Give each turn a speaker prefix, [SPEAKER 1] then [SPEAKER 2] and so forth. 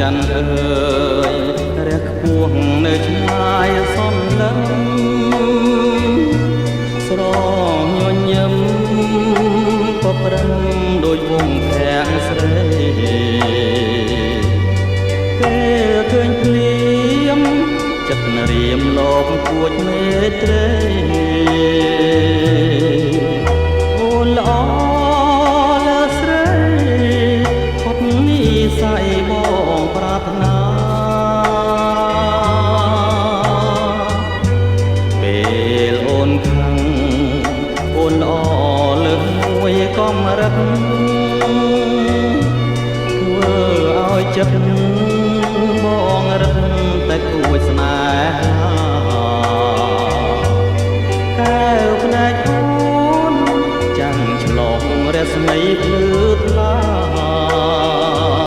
[SPEAKER 1] ច័ន្ទអើយរះខ្ពស់នៅឆ្ងាយសំលឹងស្រញញឹមពព្រឹងដូចវងភាំងស្រីពេលឃើញភ្លៀមចិត្តរៀមលោកគួចមេត្រីអូនល្អលើស្រីផុតនិស័យបងប្រាថ្នាពេលអូនខឹងអូនល្អលើសមួយកំរិតធ្វើឲ្យចិត្តបងរឹតតែគួចស្នេហាកែវភ្នែកអូនចាំងឆ្លងរស្មីភ្លឺ